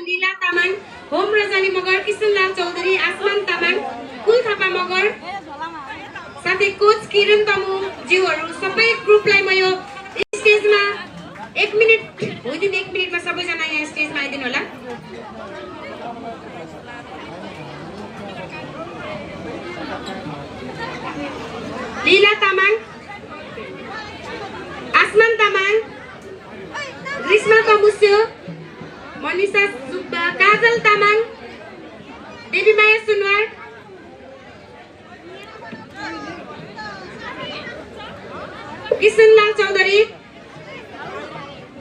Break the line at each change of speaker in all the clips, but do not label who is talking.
लीला Tamang, home रजाली Magar, Kishanlal Chaudhary, आसमान तामाङ, कुल थापा मगर, साथै coach किरण तमु ज्यूहरू सबै ग्रुपलाई म यो स्टेजमा 1 मिनेट विदिन 1 मिनेटमा सबैजना यहाँ स्टेजमा आइदिनु होला। लीला तामाङ, आसमान तामाङ, ग्रीष्मा तमुस्यो, मनिषा सुब्बा, काजल तामाङ, देवी माया सुनवार, किशनलाल चौधरी,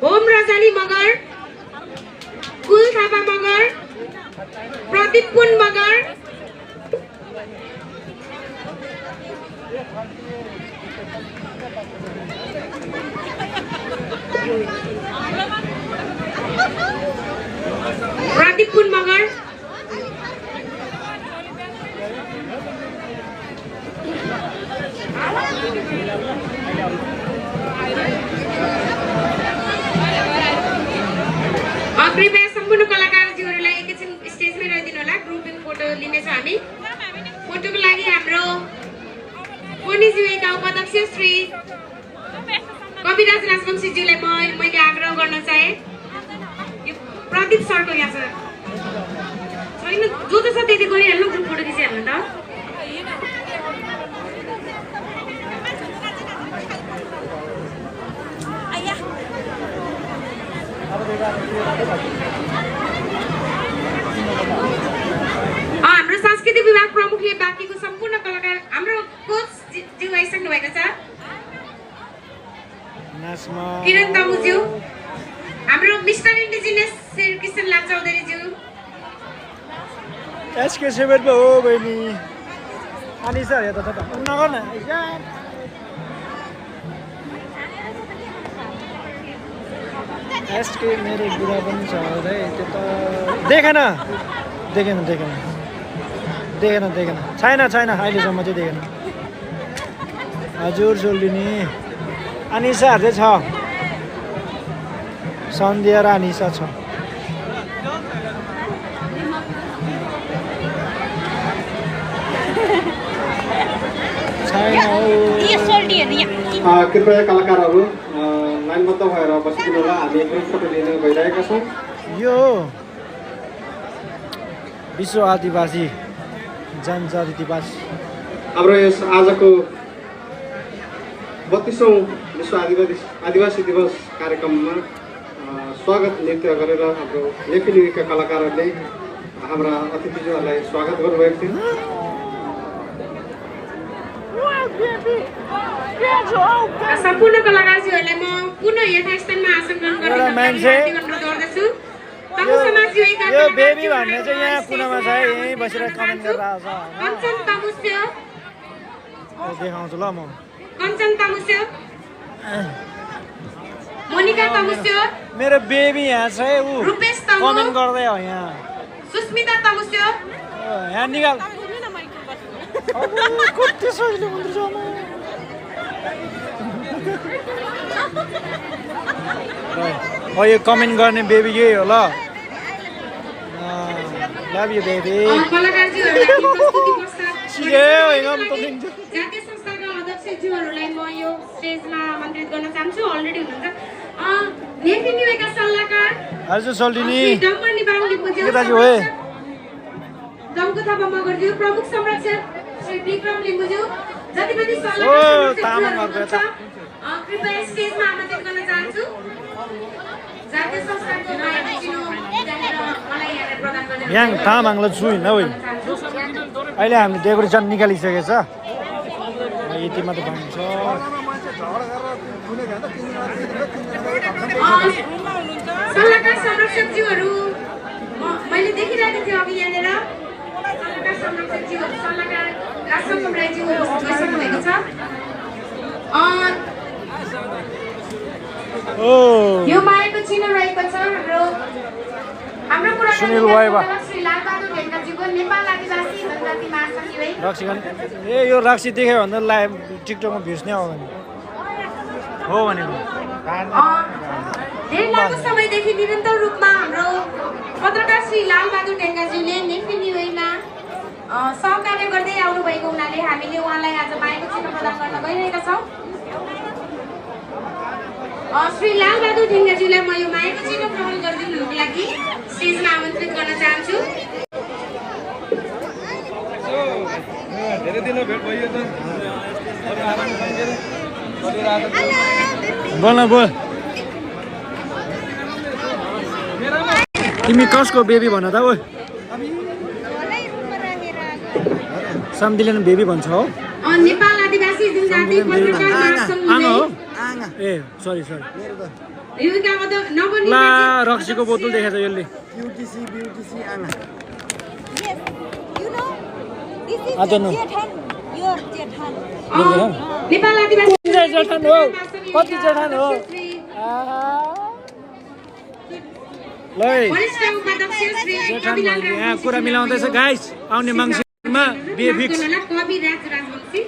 होम रजाली मगर, कुल थापा मगर, प्रदीप पुन मगर, प्रदीप पुन मगर, कृपया सम्पूर्ण कलाकारज्यूहरूलाई एकैछिन स्टेजमै रहिदिनु होला। ग्रुपिङ फोटो लिनेछौँ हामी। फोटोको लागि हाम्रो कोनिजीका उपाध्यक्ष श्री कविराज राजवंशीज्यूलाई मैले आग्रह गर्न चाहे। यो प्रदीप सरको यहाँ छ छैन, जो छ त्यति गरिहाल्नु, ग्रुप फोटो खिचिहाल्नु त। हाम्रो सांस्कृतिक विभाग प्रमुखले बाँकीको सम्पूर्ण कलाकार हाम्रो कोच ज्यू आइसक्नु भएको छ। किरण तमुज्यू, हाम्रो मिस्टर इन्डिजिनियस श्री किशनलाल चौधरी ज्यू,
SK7 हो बहिनी अनि सर यता त नगर न SK मेरो बुढा पनि छ है त्यो त देखेन छैन अहिलेसम्म चाहिँ देखेन। हजुर सोल्दिनी अनिसाहरू चाहिँ छ, सन्ध्या र अनिसा छ।
कृपया कलाकारहरू लाइनबद्ध भएर बसिदिनु होला। हामी ग्रुप फोटो लिन गइरहेका छौँ।
यो विश्व आदिवासी जनजाति दिवस,
हाम्रो यस आजको 32औं विश्व आदिवासी दिवस कार्यक्रममा स्वागत नृत्य गरेर हाम्रो लेखिका कलाकारहरूले हाम्रा अतिथिज्यूहरूलाई स्वागत गर्नुभएको थियो।
सम्पूर्ण कलाकारज्यूहरूलाई म पुनः यथास्थानमा आसन ग्रहण गर्न गर्दछु। तमु समाजज्यू
यो बेबी भन्ने चाहिँ यहाँ कुनामा छ है, यहीँ बसेर कमेन्ट गरिरहेको छ।
कञ्चन तमुस्यो,
देखाउँछु ल म।
कञ्चन तमुस्यो, मोनिका तमुस्यो,
मेरो बेबी यहाँ छ है, ऊ
रुपेश तमु,
कमेन्ट गर्दै हो यहाँ।
सुस्मिता तमुस्यो,
यहाँ निकाल। कति सजिलो हुँदैछ यो कमेन्ट गर्ने बेबी यही हो ल। Love you baby.
जातीय संस्थाका अध्यक्षज्यूहरूलाई म यो स्टेजमा आमन्त्रित गर्न चाहन्छु। अलरेडी हुनुहुन्छ नेतृत्वका सल्लाहकार
हजुर सोल्दिनी
डम्बर निबाङ लिम्बुज्यू, डम्कु थापा मगरज्यू, प्रमुख संरक्षक श्री विक्रम लिम्बुज्यू, जति पनि सल्लाहकार कृपया स्टेजमा आमन्त्रित गर्न चाहन्छु। जातीय संस्थाको
यहाँ तामाङलाई छुइन है। अहिले हामीले डेकोरेसन निकालिसकेको छ, यति मात्र भन्छ।
सल्लाहकार संरक्षकज्यूहरू मैले देखिरहेको थिएँ अघि यहाँनिर। सल्लाहकार संरक्षकज्यूहरू सल्लाहकार राजन कुमराज्यू गइसक्नु भएको छ। यो मायाको चिनो रहेको छ हाम्रो
सुनिल वाइबा
श्री लालबहादुर ढेङ्गाज्यूको नेपाल आदिवासी जनजाति महासचिव है।
रक्सीगन ए यो रक्सी देख्यो भने लाइभ टिकटकमा भ्युज नै आउँदैन हो भनेको।
धेरै लामो समयदेखि निरन्तर रूपमा हाम्रो पत्रकार सहकार्य गर्दै आउनुभएको हुनाले हामीले उहाँलाई आज मायाको चिह्न प्रदान गर्न गइरहेका छौँ। श्री लालबहादुर ढुङ्गाज्यूलाई म यो मायाको चिह्न ग्रहण गरिदिनुको लागि स्टेजमा आमन्त्रित गर्न चाहन्छु।
धेरै दिन भेट भइयो त
बोल न बोल तिमी कसको बेबी भन त ओ सम्दिलेन बेबी भन्छ हो
नेपाल आदिवासी जनजाति पत्रकार
आमा हो ए सरी ला रक्सीको बोतल देखेछ यसले
ब्युटीसी आमा
नेपाल आदिवासी
जेठान हो कति जेठान हो ल
वरिष्ठ उपाध्यक्ष श्री
जेठान भन्ने यहाँ कुरा मिलाउँदैछ गाइस आउने मङ्सिरमा बिहे फिक्स
कवि राजवंशी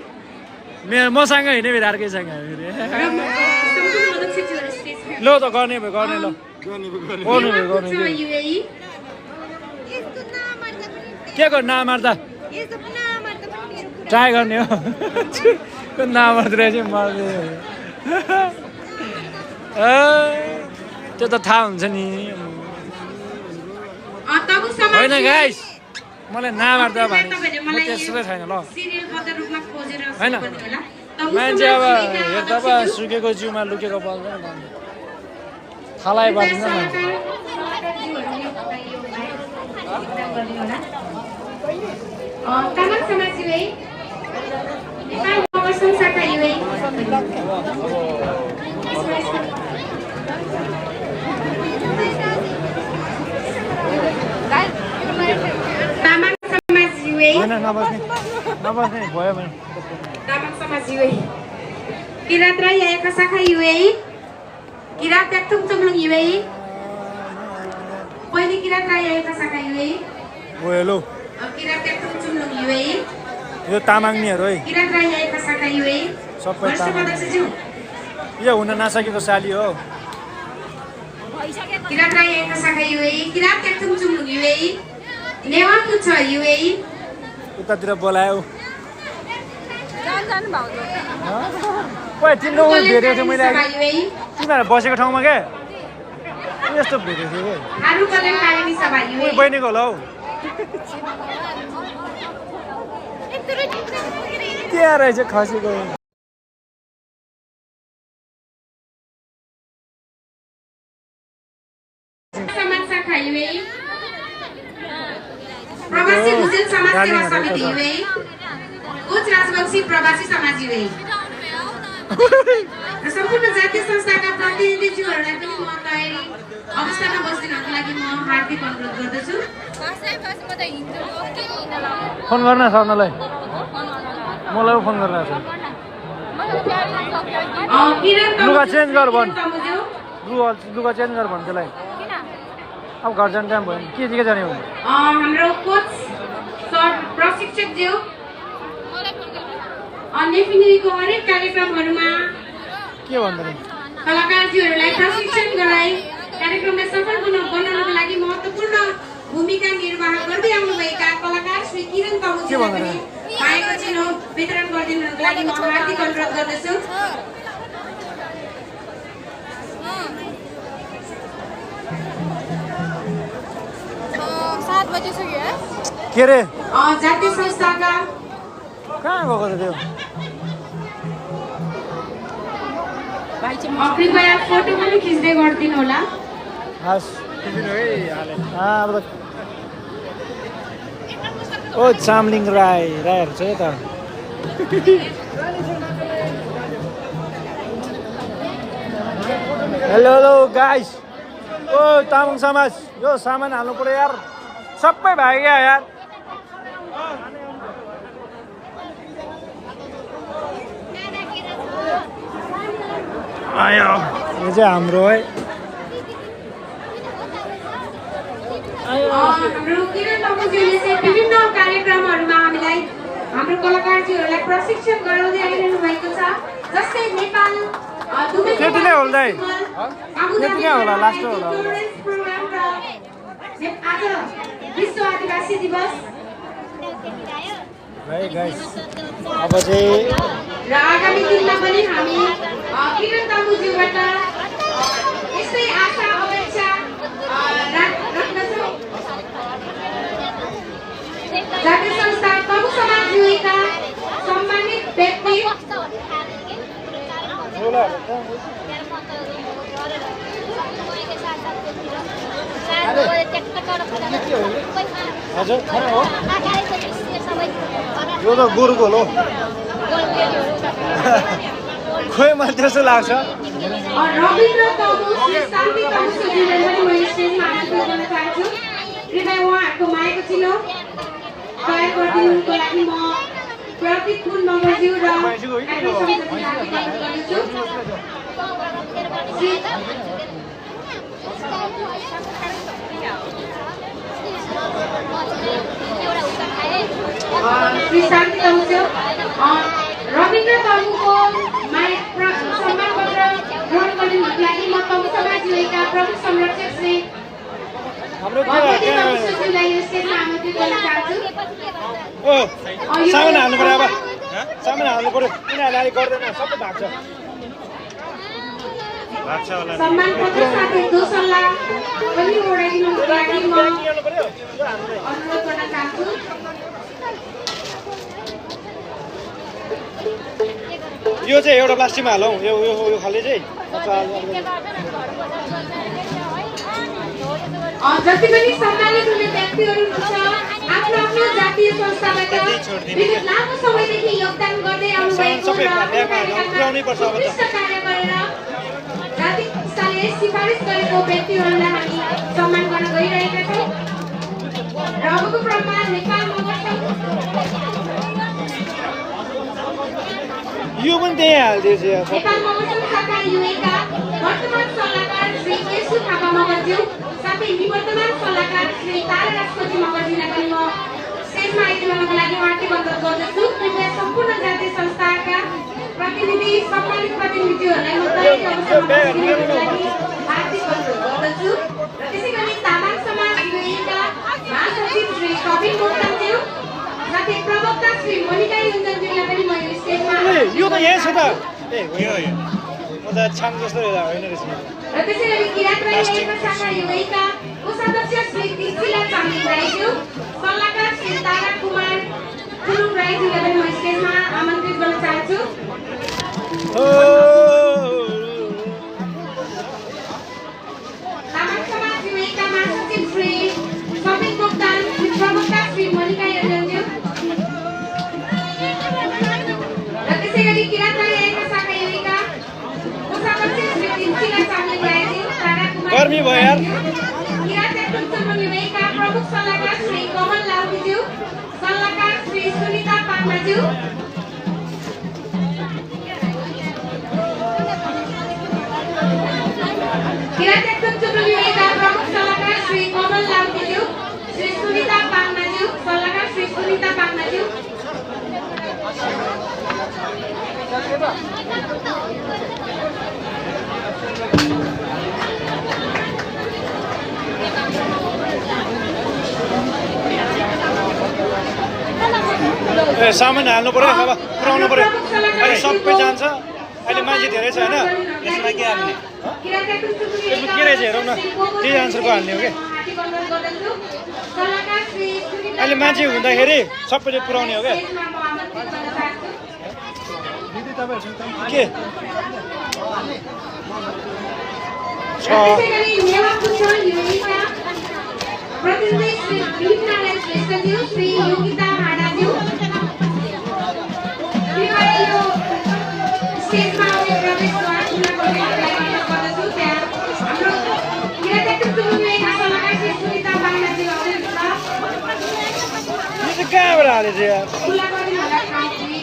मेरो मसँग होइन मेरो अर्कैसँग ल त गर्ने भयो गर्ने ल के गर्नु नमार्दा ट्राई गर्ने हो नमार्दो रहेछ मर्दै त्यो त थाहा हुन्छ नि होइन गाइस मलाई नमार्दा भने म त्यस्तो छैन ल होइन मान्छे अब हेर्दा पो सुकेको जिउमा लुकेको पाउँदैन थालाई बाँधिन्छ मान्छे
तामाङ समाज युए नेपाल मगर संस्थाका युए तामाङ समाज युए
नबस्ने भयो भने
तामाङ समाज युए किरात राई आएका शाखा युए किरात ट्याक्थुङ चुम्लुङ युए पहिले किरात राई आएका शाखा युए
ओ हेलो
किरात ट्याक्थुङ चुम्लुङ युए
यो तामाङनीहरू है
किरात राई आएका शाखा युए
सबै तामाङ यो हुन नसकेको साली हो
किरात राई आएका शाखा युए किरात ट्याक्थुङ चुम्लुङ युए नेवाङ छ युए
उतातिर बोलायो ओइ तिम्रो भेटेको थियो मैले तिमीहरू बसेको ठाउँमा क्या यस्तो भेटेको थियो
हारु कल्याणकारिणी सभा युए
बहिनीको होला हौ त्यहाँ रहेछ खसेको
समाज शाखा युए प्रवासी भुजेल समाज सेवा समिति युए कोच राजवंशी प्रवासी समाज युए सम्पूर्ण जातीय संस्थाका प्रतिनिधिज्यूहरूलाई पनि म तयारी अवस्थामा बस्दिनको लागि म हार्दिक अनुरोध गर्दछु।
फोन गर्न सर्नलाई मलाई फोन गर्न लुगा चेन्ज गर भन् लुगा चेन्ज गर भन् त्यसलाई अब घर जाने टाइम भयो के जाने हो
हाम्रो कोच सर प्रशिक्षक ज्यू नेफिनीको हरेक कार्यक्रमहरूमा
के भन्दैन
कलाकारज्यूहरूलाई प्रशिक्षण गराई कार्यक्रमलाई सफल बनाउनको लागि महत्त्वपूर्ण भूमिका निर्वाह गर्दै आउनुभएका कलाकार श्री किरण तमुजीलाई पनि मायाको चिह्न वितरण गरिदिनुको लागि म हार्दिक अनुरोध गर्दछु।
के रे
जातीय संस्थाका
कहाँ गएको थियो
कृपया फोटो पनि खिच्दै गरिदिनु होला।
ओ चामलिङ राईहरू छ यता हेलो गाइस ओ तामाङ समाज यो सामान हाल्नु पर्यो यार सबै भाग्यो यार आयो यो चाहिँ हाम्रो है
हाम्रो किरण तमुजीले चाहिँ विभिन्न कार्यक्रमहरूमा हामीलाई हाम्रो कलाकारजीहरूलाई प्रशिक्षण गराउँदै आइरहनु भएको छ जस्तै नेपाल
त्यति नै होला दाइ त्यति नै होला लास्ट होला
आज विश्व आदिवासी दिवस
है गाइस अब चाहिँ
र आगामी दिनमा पनि हामी किरण तामुज्यूबाट यस्तै आशा अपेक्षा राख्दछौँ। जातीय संस्था तमु समाज युएका सम्मानित व्यक्ति
हजुर हो
यो त गोरुको हो खोइ मलाई त्यस्तो लाग्छ।
रविन्द्र तमु श्री शान्ति तमुज्यूलाई पनि म स्टेजमा आमन्त्रण गर्न चाहन्छु। कृपया उहाँहरूको मायाको चिलो तयार गरिदिनुको लागि म प्रतीक कुन मगरज्यू र श्री शान्ति तमुज्यू रविन्द्र तमुको सम्मान पत्र ग्रहण गरिदिनुको लागि म तमु समाज युएका प्रमुख संरक्षक श्री
हाम्रो
भगवती तमुज्यूलाई स्टेजमा आमन्त्रित गर्न चाहन्छु।
ओ सामान हाल्नु पर्यो अब सामान हाल्नु पर्यो किनभने अहिले गर्दैन सबै भाग्छ
सम्मान पत्र साथै दोसल्ला पनि ओढाइदिनुको लागि म अनुरोध गर्न चाहन्छु।
यो चाहिँ एउटा प्लास्टिकमा हालौँ यो खाले चाहिँ
जति पनि सम्मानित हुने व्यक्तिहरू हुनुहुन्छ आफ्नो आफ्नो जातीय संस्थाबाट विगत लामो समयदेखि योगदान गर्दै आउनुभएको र उत्कृष्ट कार्य गरेर जातीय संस्थाले सिफारिस गरेको व्यक्तिहरूलाई हामी सम्मान गर्न गइरहेका छौँ। र अबको क्रममा नेपाल मगर
यो पनि त्यही हालिदिएछ
नेपाल मगर शाखा युएका वर्तमान सल्लाहकार श्री केशु थापा मगरज्यू साथै निवर्तमान सल्लाहकार श्री तारा राजपति मगरज्यूलाई पनि म स्टेजमा आइदिनुको लागि हार्दिक अनुरोध गर्दछु। कृपया सम्पूर्ण जातीय संस्थाका प्रतिनिधि सम्मानित प्रतिनिधिहरूलाई म तयारी अवसरमा हार्दिक अनुरोध गर्दछु। र त्यसै गरी तामाङ समाज युएका महासचिव श्री कपिल मोक्तानज्यू साथै प्रवक्ता श्री मोनिका योन्जनज्यूलाई पनि म यो स्टेजमा
यो त यही छ त ए म त छाम जस्तो होइन रहेछ।
र त्यसै गरी किरात राई शाखा युएका कोषाध्यक्ष श्री तिर्सिला चामलिङ राईज्यू सल्लाहकार श्री तारा कुमार गुरुङ राईज्यूलाई पनि म स्टेजमा आमन्त्रित गर्न चाहन्छु। तामाङ समाज युएका महासचिव श्री कपिल मोक्तान प्रवक्ता श्री मोनिका योन्जनज्यू र त्यसै गरी किरात राई शाखा युएका कोषाध्यक्ष श्री तिर्सिला चामलिङ राईज्यू तारा कुमार
गर्मी भयो यार
प्रमुख सल्लाहकार श्री कमल लाउज्यू सल्लाहकार श्री सुनिता पाक्माज्यू प्रमुख सल्लाहकार श्री कमल लाउज्यू श्री सुनिता पाक्माज्यू सल्लाहकार श्री सुनिता पाक्माज्यू
ए सामान हाल्नु पर्यो अब पुऱ्याउनु पर्यो अहिले सबै जान्छ अहिले मान्छे धेरै छ होइन यसमा के हाल्ने यसमा के रहेछ हेरौँ न त्यही आन्सरको हाल्ने हो क्या अहिले मान्छे हुँदाखेरि सबैले पुऱ्याउने हो क्या के
प्रतिनिधि श्री दिलीप नारायण श्रेष्ठज्यू श्री योगिता हाडाज्यू यो स्टेजमा आउने प्रवेशद्वार खुला गर्दै गर्दछु। त्यहाँ हाम्रो किराँतको चुमुनेका सल्लाहकार श्री सुनिता बाङ्लाज्यू आउनुहुन्छ।
कहाँबाट हालेछ यार
खुला गरिदिनुलाई कामजी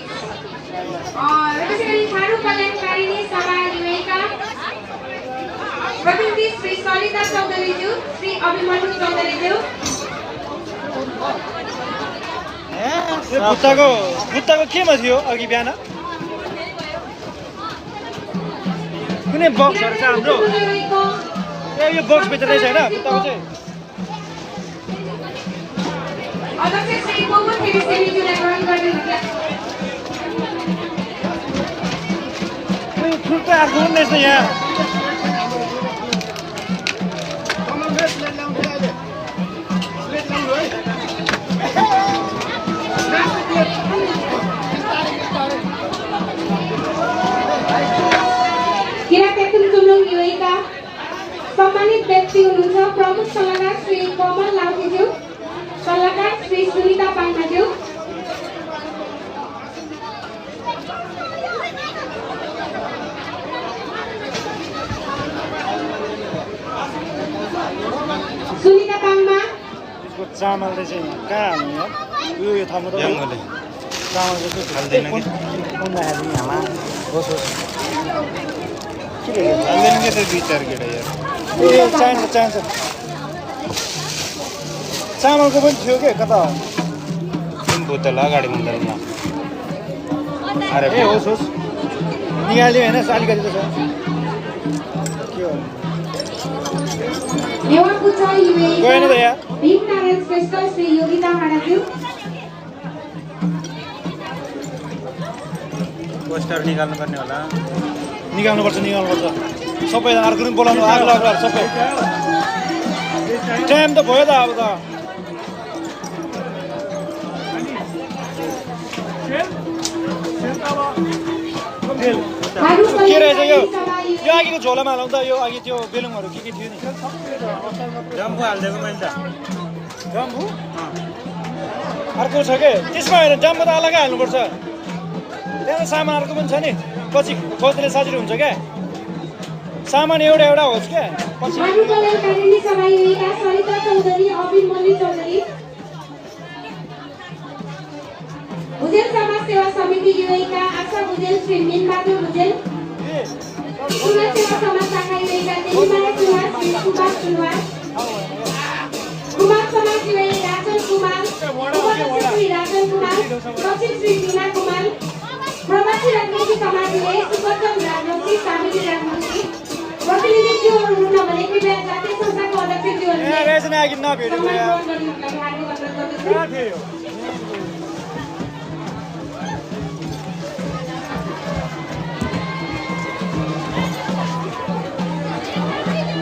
त्यसै गरी थारू कल्याणकारिणी सभा युएका प्रतिनिधि श्री सलिता चौधरीज्यू श्री अभिमन्यु चौधरीज्यू
खुट्टाको केमा थियो अघि बिहान कुनै बक्सहरू छ हाम्रो ए यो बक्स भित्र रहेछ होइन खुट्टाको चाहिँ
अध्यक्ष श्री गोबर फेरिसेनीज्यूलाई ग्रहण गर्नुहुन्छ।
फुल त आएको रहेछ यहाँ
किरातेतुङ चुम्लुङ युएका सम्मानित व्यक्ति हुनुहुन्छ प्रमुख सल्लाहकार श्री कमल लाउटीज्यू, सल्लाहकार श्री सुनिता पाङ्गाज्यू, सुनिता पाङ्मा
यसको चामलले चाहिँ कहाँ हाल्नु यार यो थाल्नु त चामल चाहिँ हाल्दैन कि कुन हाल्ने हामा होस् होस् के हाल्दैन के त दुई चार केटा यार ए चाहिन्छ चामलको पनि थियो के कता
कुन बोतल अगाडि मुन्दामा
अरे ए होस् होस् निहाल्यो होइन अलिकति त छ के हो
नेवापुचा
गएन त
युएका
यहाँ
भीमनारायण श्रेष्ठ श्री योगिता हाडाज्यू,
पोस्टर निकाल्नुपर्ने होला
निकाल्नुपर्छ सबै अर्को पनि बोलाउनु आग्लो सबै टाइम त भयो त अब त के रहेछ यो अघिको झोलामा हालौँ त यो अघि त्यो बेलुङहरू के थियो नि
जम्बु हालिदिएको मैले त
जम्बु अर्को छ के त्यसमा होइन जम्बु त अलग्गै हाल्नुपर्छ त्यहाँ सामान अर्को पनि छ नि पछि खोज्ने सजिलो हुन्छ क्या सामान एउटा होस् क्या पछि
भुजेल समाज सेवा समिति युएका आशा भुजेल श्री मिनबहादुर भुजेल, समाज सेवा समाज शाखा युएका तेलीमाया कुमार श्री सुभाष सुनवार, कुमार समाज युए राजन कुमार, उपाध्यक्ष श्री राजन कुमार, सचिव श्री मीना कुमार, प्रवासी राजनीति समाज युए सुपथम राजवंशी सामिली राजवंशी, प्रतिनिधिज्यूहरू हुन भने कृपया जातीय संस्थाको अध्यक्षज्यूहरूले सम्मान गर्नको लागि हार्दिक अनुरोध गर्दछु।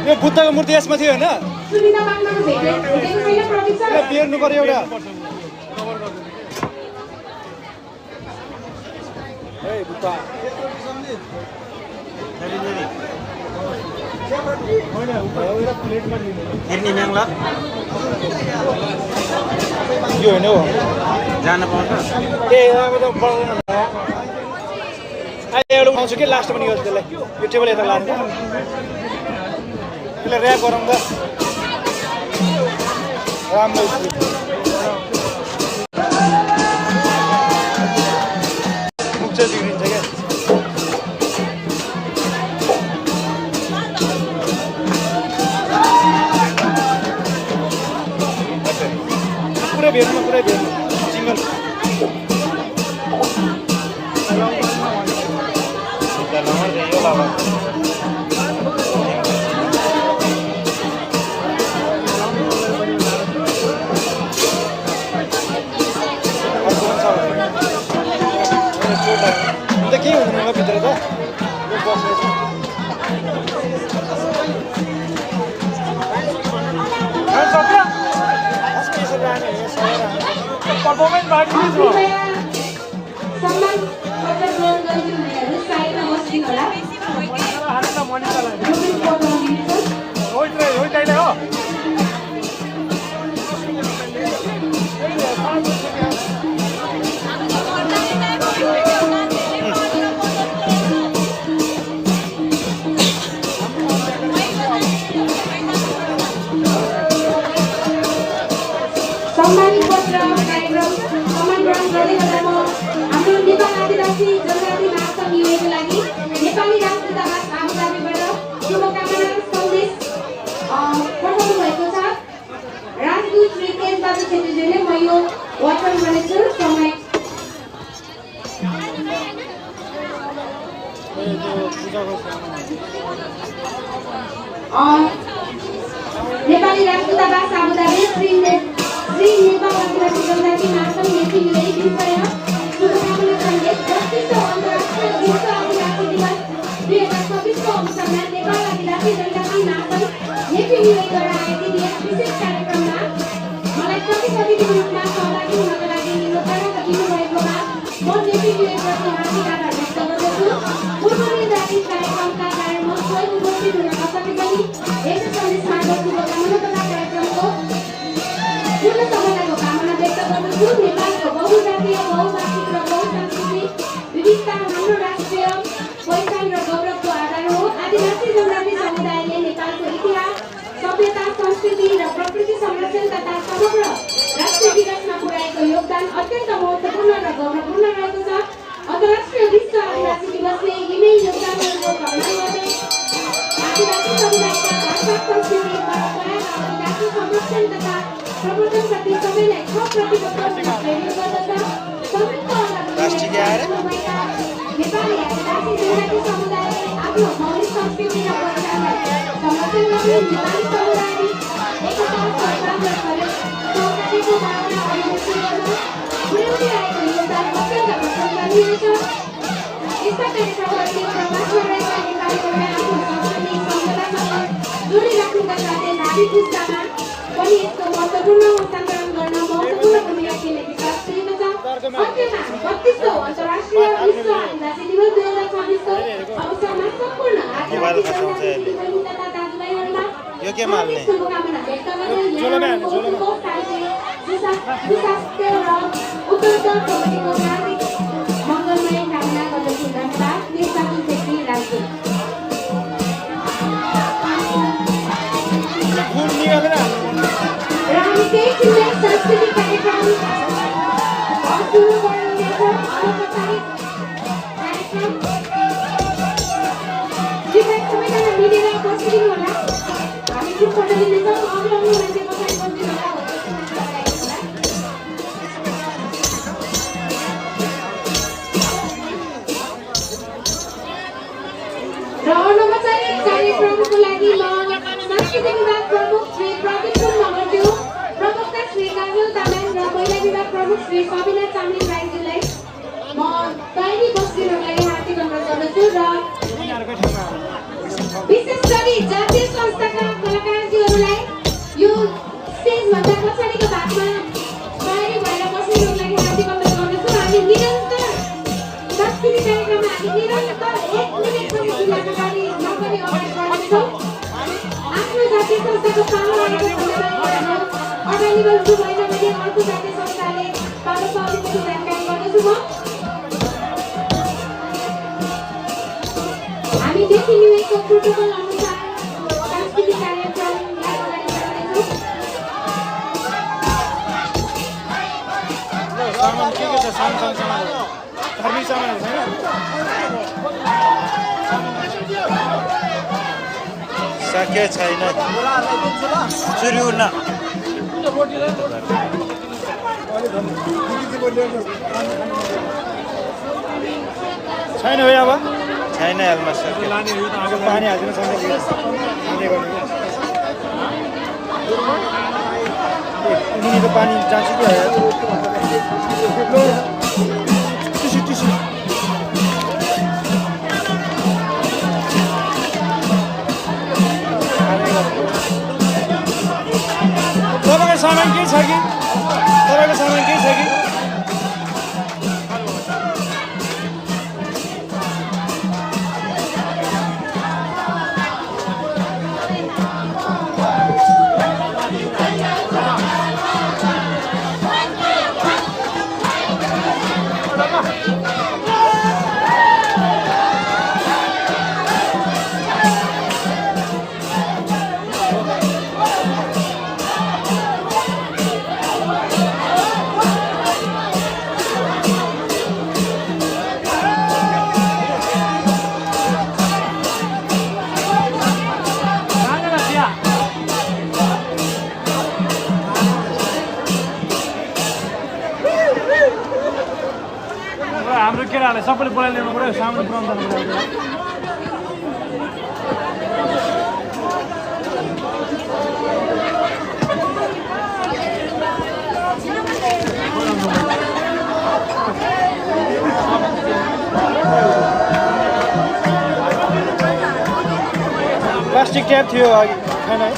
यो बुद्धको मूर्ति यसमा थियो होइन
सुनिता पाङ्माको भेटेको छैन प्रतीक्षा
बेर्नु पर्यो एउटा ए बुद्ध
हेर्ने म्याङ्ला
यो होइन हो
जान पाउँछ
ए अब त पर्दैन अहिले एउटा उठाउँछु कि लास्ट पनि गर्छु त्यसलाई यो टेबल यता लानु त्यसलाई ऱ्याप गरौँ त राम्रो मुख चाहिँ बिग्रिन्छ क्या पुरै भेट्नु सिङ्गल के हुँदैन होला भित्र त पर्फर्मेन्स बाँडिदिनु
सम्मान पत्र ग्रहण गरिदिनु हुनेहरू साइडमा बस्दिनु होला। सम्मानित पत्र कार्यक्रम सम्मान ग्रहण गर्दै गर्दा हाम्रो नेपाल आदिवासी जनजाति महासङ्घ युएको लागि नेपाली राजदूतावास आबुधाबीबाट शुभकामना सन्देश पठाउनु भएको छ। राजदूत श्री तेजबहादुर छेत्रीज्यूले म यो वाचन गर्नेछु। समय नेपाली राजदूतावास आबुधाबी श्री नेपाल आदिवासी संरक्षण तथा समग्र राष्ट्रिय विकासमा पुर्याएको योगदान अत्यन्त महत्त्वपूर्ण र गौरवपूर्ण रहेको छ। अन्तर्राष्ट्रिय विश्व आदिवासी दिवसले यिनै योगदानहरूको सम्मान गर्दै आदिवासी समुदायका भाषा, संस्कृति, परम्परा र आदिवासी संरक्षण तथा प्रवर्धनप्रति सबैलाई थप प्रतिबद्ध हुन प्रेरित गर्दछ। संयुक्त नेपाली आदिवासी जनजाति समुदायले आफ्नो मौलिक संस्कृति र पहिचानलाई संरक्षण गर्दै नेपाली समुदायले एकता, सद्भाव र सहकारीको भावना अभिव्यक्त गर्न पुर्याउँदै आएको योगदान अत्यन्त प्रशंसनीय छ। यस्ता कार्यक्रमहरूले प्रवासमा रहेका नेपालीहरूलाई आफ्नो सांस्कृतिक सम्पदासँग जोडिराख्नुका साथै भावी पुस्तामा पनि यसको महत्त्वपूर्ण हस्तान्तरण गर्न महत्त्वपूर्ण भूमिका खेल्ने विश्वास गरिएको छ। अन्त्यमा 32औं अन्तर्राष्ट्रिय विश्व आदिवासी दिवस 2026 को अवसरमा सम्पूर्ण आदिवासी तथा दाजुभाइहरूमा शुभकामना व्यक्त गर्दै यहाँको सुस्वास्थ्य र उत्तरोत्तर प्रगतिको हार्दिक मङ्गलमय कामना गर्दछु। धन्यवाद। निर्वाचन क्षेत्री राजदूत र हामी केही छिन्दै सांस्कृतिक कार्यक्रम सुरु गर्नुहुनेछ। अनौपचारिक कार्यक्रम कृपया सबैजना मिलेर बसिदिनु होला। हामी ग्रुप फोटो लिनेछौँ। अग्लो मान्छे पछाडि बसिदिनु होला। र अनौपचारिक कार्यक्रमको लागि म सांस्कृतिक विभाग प्रमुख श्री प्रदीप मगरज्यू, प्रवक्ता श्री काजल तामाङ र महिला विभाग प्रमुख श्री सबिना चामलिङ राईज्यूलाई म तयारी बस्दिनको लागि हार्दिक अनुरोध गर्दछु। र विशेष गरी जातीय संस्थाका कलाकारज्यूहरूलाई यो स्टेजभन्दा पछाडिको भागमा तयारी भएर बस्दिनको लागि हार्दिक अनुरोध गर्दछु। हामी निरन्तर सांस्कृतिक कार्यक्रममा हामी निरन्तर 1 मिनेट पनि ढिलाको गरी नगरी अगाडि बढ्नेछौँ। आफ्नो जातीय संस्थाको पालो रहेको सन्दर्भमा अभाइलेबल छु भएन भने अर्को जातीय संस्थाले पालो पाउनेको जानकारी गर्दछु म। हामी देखिनुएको प्रोटोकल अनुसार सांस्कृतिक कार्यक्रमलाई अगाडि बढाउनेछौँ।
सामान के छ? सामान धार्मिक सामानहरू छैन? सके छैन सुरु न छैन हो अब छैन हालमा सके पानी हाल्दिनु सक्ने उनीको पानी जान्छ कि टिसु टिसु तपाईँको सामान के छ कि? तपाईँको सामान के छ कि? हाम्रो केटाहरूलाई सबैले बोलाइ ल्याउनु पऱ्यो। सामान पुऱ्याउनु जानु पऱ्यो। प्लास्टिक ट्याप थियो अघि छैन है?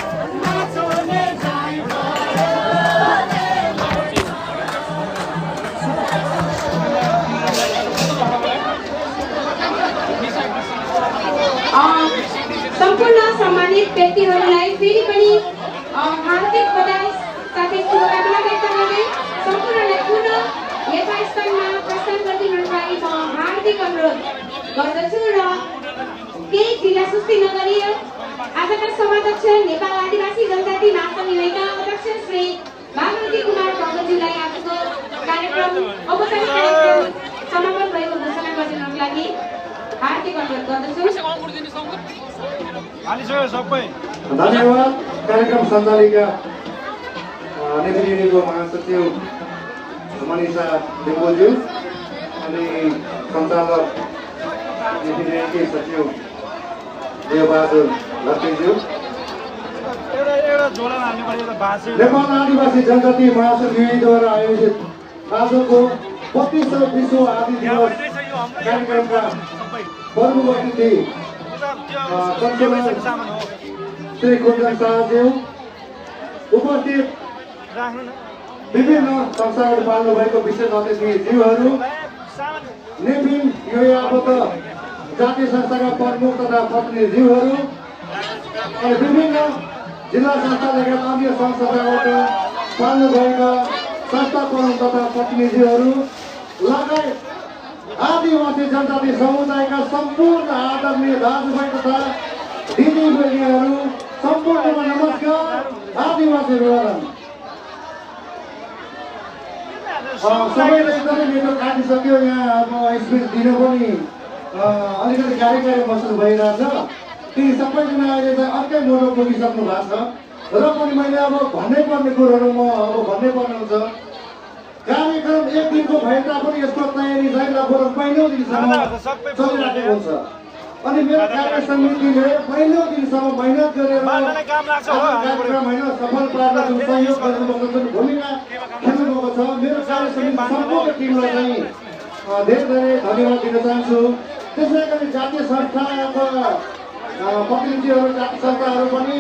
सम्पूर्ण सम्मानित व्यक्तिहरूलाई फेरि पनि हार्दिक बधाई साथै शुभकामना व्यक्त गर्दै सम्पूर्णलाई पुनः यथास्थानमा प्रस्थान गरिदिनुको लागि म हार्दिक अनुरोध गर्दछु। र केही ढिला सुस्ती नगरी आजका सभाध्यक्ष नेपाल आदिवासी जनजाति महासङ्घ निलयका अध्यक्ष श्री भानुमती कुमार भगतजीलाई आजको कार्यक्रम औपचारिक कार्यक्रम समापन भएको घोषणा गरिदिनको लागि हार्दिक अनुरोध गर्दछु।
धन्यवाद। कार्यक्रम सञ्चालिका नेपाली युनियनको महासचिव मनिषा लिम्बुज्यू अनि सञ्चालक नेपाली युनियनकी सचिव देवबहादुर लक्ष्मीज्यू, नेपाल आदिवासी जनजाति महासंघ युनियनद्वारा आयोजित आजको 32औं विश्व आदि दिवस कार्यक्रमका प्रमुख अतिथि श्री कुञ्जन शाहज्यू, उपस्थित विभिन्न संस्थाहरू पाल्नु भएको विशेष अतिथिज्यूहरू, नेपिङ योयाबद्ध जातीय संस्थाका प्रमुख तथा प्रतिनिधिज्यूहरू अनि विभिन्न जिल्ला संस्था लगायत अन्य संस्थाबाट पाल्नु भएका संस्था प्रमुख तथा प्रतिनिधिहरू लगायत आदिवासी जनजाति समुदायका सम्पूर्ण आदरणीय दाजुभाइ तथा दिदीबहिनीहरू सम्पूर्णमा नमस्कार। आदिवासी विवरण सबैले एकदमै मेरो काटिसक्यो। यहाँ अब स्पिच दिन पनि अलिकति गाह्रो महसुस भइरहेछ। ती सबैजना अहिले चाहिँ अर्कै मोडमा पुगिसक्नु भएको छ र पनि मैले अब भन्नै पर्ने कुरोहरू म अब भन्नै पर्ने हुन्छ। कार्यक्रम एक दिनको भए तापनि यसको तयारी चाहिँ लगभग पहिलो दिनसम्म चलिरहेको हुन्छ अनि मेरो कार्य समितिले पहिलो दिनसम्म मेहनत गरेर कार्यक्रम होइन सफल पार्न जुन सहयोग गर्नुभएको जुन भूमिका खेल्नुभएको छ, मेरो कार्य समिति सम्पूर्ण टिमलाई चाहिँ धेरै धेरै धन्यवाद दिन चाहन्छु। त्यसै गरी जातीय संस्थाका प्रतिनिधिहरू, जातीय संस्थाहरू पनि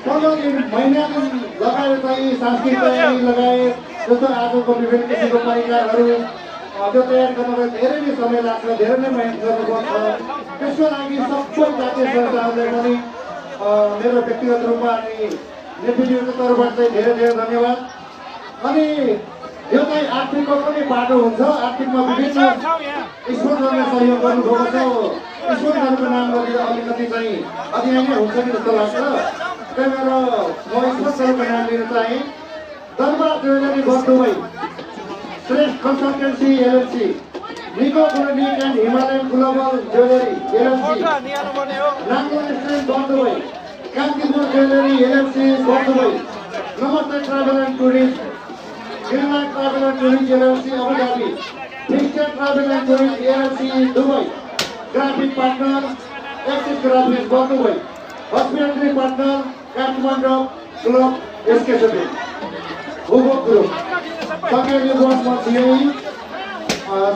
15 दिन महिना दिन लगाएर चाहिँ सांस्कृतिक तयारी लगाए। जस्तो आजको विभिन्न किसिमको परिकारहरू त्यो तयार गर्नलाई धेरै नै समय लाग्छ, धेरै नै मेहनत गर्नुपर्छ। त्यसको लागि सबै जातीय संस्थाहरूलाई पनि मेरो व्यक्तिगत रूपमा अनि नेपिङको तर्फबाट चाहिँ धेरै धेरै धन्यवाद। अनि यो चाहिँ आर्थिकको पनि बाटो हुन्छ। आर्थिकमा विभिन्न स्पोर्ट्सहरूले सहयोग गर्नुभएको छ। स्पोर्ट्सहरूको नाम गरेर अलिकति चाहिँ अध्ययन नै हुन्छ कि जस्तो लाग्छ। त्यही भएर म स्पोर्ट्सहरूको नाम लिन चाहेँ। Darbar jewellery Bur Dubai, Shrestha consultancy LLC, Nico clinic and Himalayan global jewellery LLC, Nango restaurant Bur Dubai, Kantipur jewellery LLC Bur Dubai, Namaste travel and tourist, greenlight travel and tourist LLC Abu Dhabi, fixture travel and tourist LLC Dubai, graphic partner axis graphics Bur Dubai, hospital partner Kathmandu club SKSB, Google Group, Sakya Boss Matsiyai,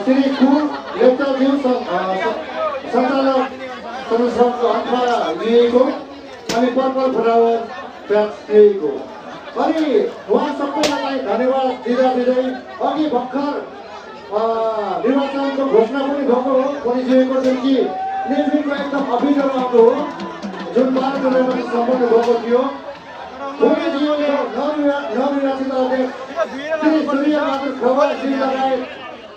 Sri Kur, Lecture View, Santala, Sanusram Antra, Diego, and Purple Flower, Tax Diego. अनि उहाँ सबैलाई धन्यवाद दिँदा दिँदै अघि भर्खर निर्वाचनको घोषणा पनि भएको हो, भनिसकेको छ कि नेपिङको एकदम अभिनव राम्रो हो जुन 12 जुलाईमा सम्पन्न भएको थियो। भूमिजीले नवनिर्वाचित अध्यक्ष श्री सूर्यबहादुर खवासजी लगायत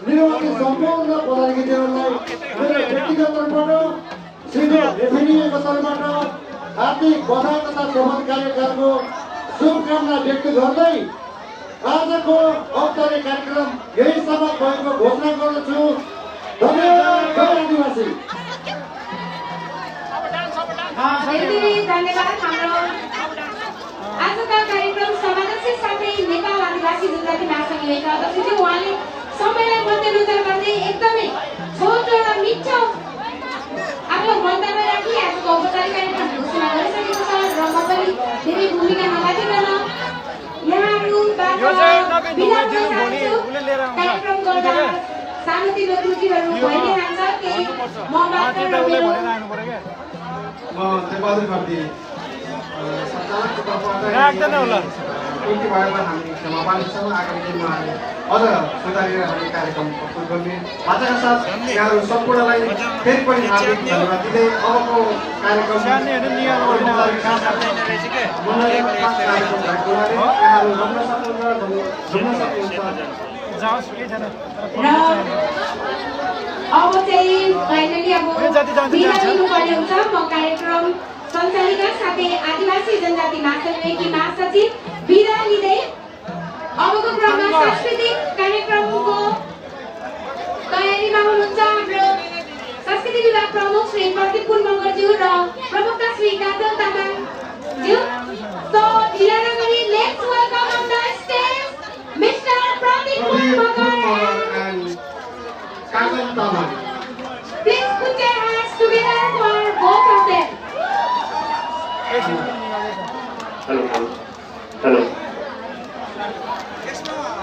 निर्वाचित सम्पूर्ण पदाधिकारीहरूलाई मेरो व्यक्तिगत तर्फबाट श्रीको नेपिङको तर्फबाट हार्दिक बधाई तथा शपथ कार्यक्रमको शुभकामना व्यक्त गर्दै आजको औपचारिक कार्यक्रम यही समाप्त भएको घोषणा गर्दछु। धन्यवाद आदिवासी।
धेरै धन्यवाद। हाम्रो आजका कार्यक्रम समावेशी साथै नेपाल आदिवासी जनजाति महासंघ युनियनका अध्यक्ष उहाँले सबैलाई मध्यनजर गर्दै एकदमै छोटो र मिठो आफ्नो मन्तव्य राखी आजको औपचारिक कार्यक्रम घोषणा गरिसकेको छ र म पनि धेरै भूमिका नलागिकन यहाँहरूबाट कार्यक्रम गर्दा सानोतिनो त्रुटिहरू भइरहन्छ। केही म मात्र
देवबहादुर घरती सञ्चालकको तर्फबाट यति भएमा हामी क्षमा पालिन्छौँ। आगामी दिनमा अझ सुधारेर हामी कार्यक्रम प्रस्तुत गर्ने आजका साथ यहाँहरू सम्पूर्णलाई फेरि पनि हार्दिक धन्यवाद दिँदै अबको कार्यक्रम
अब चाहिँ फाइनली अब बिदा लिनुपर्ने हुन्छ। म कार्यक्रम सञ्चालिका साथै आदिवासी जनजाति महासंघ युनियनकी महासचिव बिदा लिँदै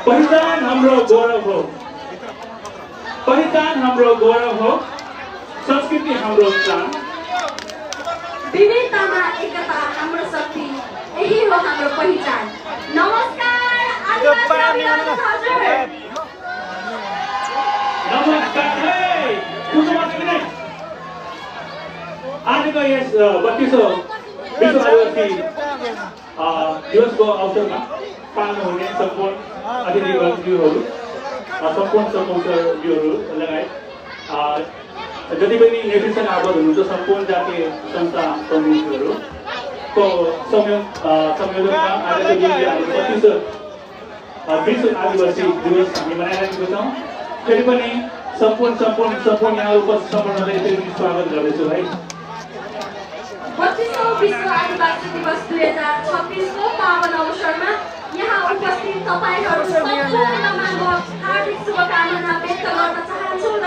पहिचान हाम्रो गौरव हो, पहिचान हाम्रो गौरव हो, संस्कृति हाम्रो प्राण।
विविधतामा एकता हाम्रो शक्ति, यही हो हाम्रो पहिचान। नमस्कार आदिवासी हजुर।
नमस्कार आजको यस 32औं विश्व आदिवासी दिवसको अवसरमा पाल्नु हुने सम्पूर्ण अतिथिहरू, सम्पूर्ण सदस्यहरू लगायत जति पनि नेतृत्वमा आबद्ध हुनुहुन्छ सम्पूर्ण जातीय संस्था प्रमुखहरूको संयोजनमा आजको दिन हाम्रो 32औं विश्व आदिवासी दिवस हामी मनाइरहेको छौँ। फेरि पनि सम्पूर्ण यहाँ उपस्थित सम्पूर्णलाई फेरि पनि स्वागत गर्दैछु है।
32औं विश्व आदिवासी दिवस 2026 को पावन अवसरमा यहाँ उपस्थित तपाईहरु सम्पूर्णमा म हार्दिक शुभकामना व्यक्त गर्न चाहन्छु र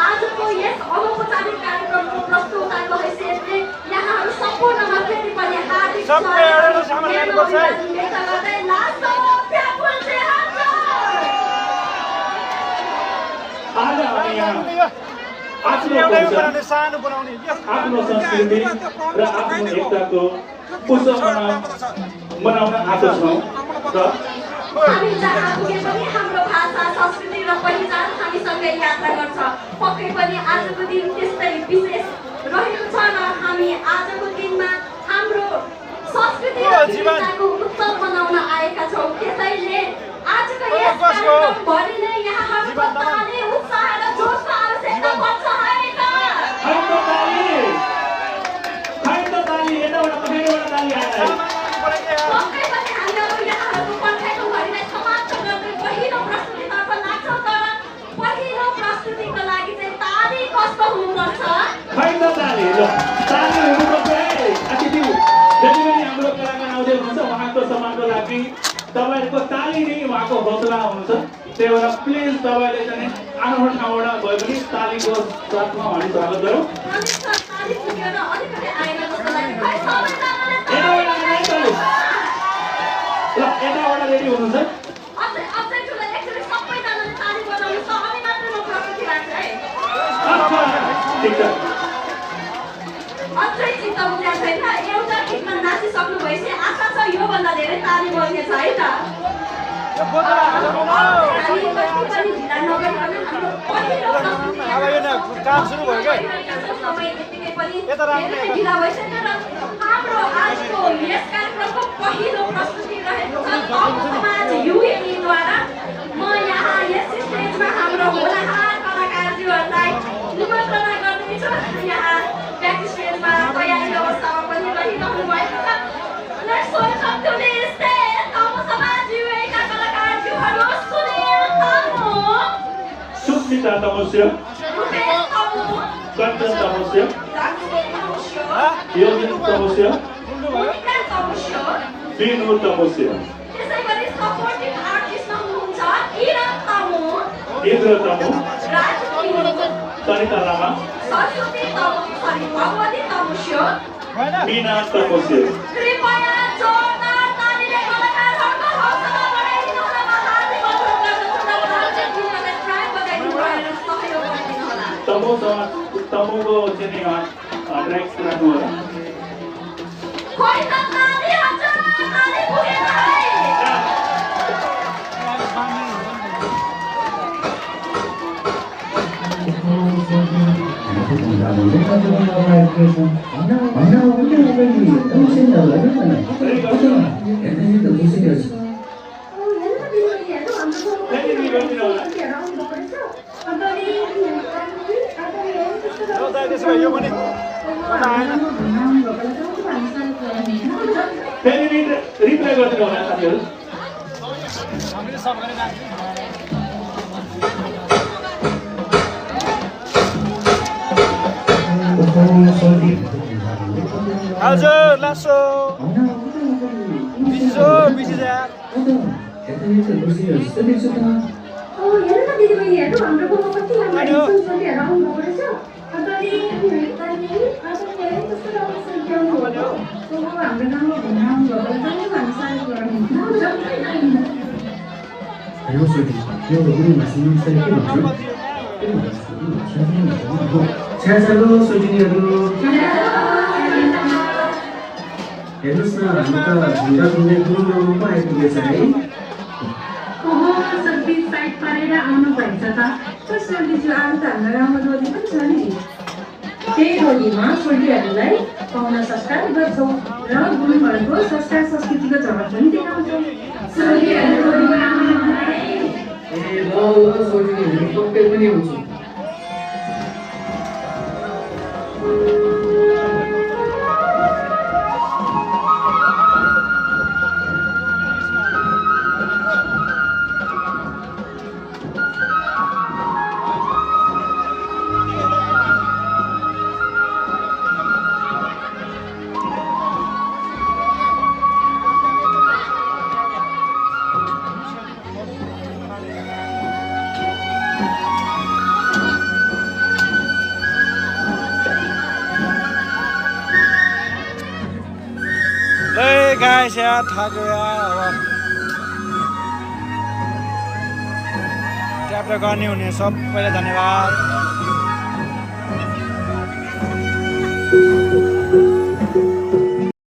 आजको यस अनौपचारिक कार्यक्रमको प्रस्तुताको हैसियतले यहाँहरु सम्पूर्णमा फेरि पनि हार्दिक व्यक्त गर्दै लास्ट प्यापुल से
आज हामी यहाँ आफ्नो संस्कृति र आफ्नो एकताको उत्सव मनाउन आएको छौँ र
हामी जहाँ पुगे पनि हाम्रो भाषा, संस्कृति र पहिचान हामीसँगै यात्रा गर्छ। पक्कै पनि आजको दिन त्यस्तै विशेष रहेको छ र हामी आजको दिनमा हाम्रो संस्कृति र विविधताको उत्सव मनाउन आएका छौँ। त्यसैले आजको यस कार्यक्रमभरि नै यहाँहरूको ताली, उत्साह र जोशको आवश्यकता पर्छ है त। पक्कै पनि हामीहरू यहाँहरूको पर्खाइको घडीलाई समाप्त गर्दै पहिलो प्रस्तुतितर्फ लाग्छौँ। तर पहिलो प्रस्तुतिको लागि चाहिँ ताली कस्तो हुनुपर्छ?
हाम्रो कलाकार आउँदै हुनुहुन्छ उहाँको सम्मानको लागि तपाईँहरूको ताली नै उहाँको हौसला हुन्छ। त्यही भएर प्लिज तपाईँले चाहिँ आफ्नो ठाउँबाट भए पनि तालीको साथमा हामी स्वागत गरौँ। यताबाट रेडी हुनुहुन्छ? ठिक छ।
अझै चित्त बुझाएको छैन, एउटा गीतमा नाचिसक्नु भएपछि आशा छ योभन्दा धेरै ताली बज्नेछ है त। हाम्रो आजको यस कार्यक्रमको पहिलो प्रस्तुति रहेको छ समाज युएद्वारा। म यहाँ यस स्टेजमा हाम्रो होलाहार कलाकारज्यूहरूलाई निमन्त्रणा गर्दैछु। यहाँ ब्याक स्टेजमा तयारी अवस्थामा पनि रहिरहनु भएको छ। Let's welcome to the stage तमु समाज युएका कलाकारज्यूहरू सुनिल तमु,
सुस्मिता तमस्य,
रुपेश तमु,
कञ्चन तमस्य,
लक्ष्मी तमुस्य,
योगिन तमस्य,
मोनिका तमुस्य,
बिनु तमस्य,
त्यसै गरी सपोर्टिभ आर्टिस्टमा हुनुहुन्छ किरण तमु,
इन्द्र तमु,
राजु तमु,
सरिता लामा,
सरस्वती तमु, भगवती तमुस्य,
मीना तमस्य।
कृपया जोरदार तालीले कलाकारहरूको हौसला बढाइदिनु होला। म हार्दिक अनुरोध गर्दछु तपाईँहरूले गीतलाई ट्र्याक बजाइदिनु भएर सहयोग गरिदिनु होला।
तमुको चाहिँ ट्र्याक राख्नु होला।
खोइ त ताली हजुर, ताली पुगेन है।
फेरि रिप्लाई गरिदिनु होला साथीहरू।
हजुर लासो बिजी जा
हेर्नु न दिदीबहिनीहरू, हाम्रो गाउँमा कति राम्रो संस्कृतिहरू आउनु परेछ। हाम्रो गाउँमा घुम्न आउनुभएको
हेलो सोधी यो गुरुङ भाषी सही के भन्छ छ्याछ्यालो सोधिनीहरू हेर्नुहोस् न हामी त ढुङ्गा घुम्ने गुरुङ ठाउँमा पो आइपुगेछ है
सब्जी साइड पारेर आउनु भएछ त सोल्टीज्यू आज त हाम्रो राम्रो डोली पनि छ नि त्यही डोलीमा सोल्टीहरूलाई पाहुना संस्कार गर्छौँ र गुरुङहरूको संस्कार संस्कृतिको झलक पनि देखाउँछौँ सोल्टीहरू डोलीमा आउनु
ए ल सोधिनीहरू पक्कै पनि आउँछु
गाइस यार थाक्यो यार अब ट्याप गर्ने हुने सबैलाई धन्यवाद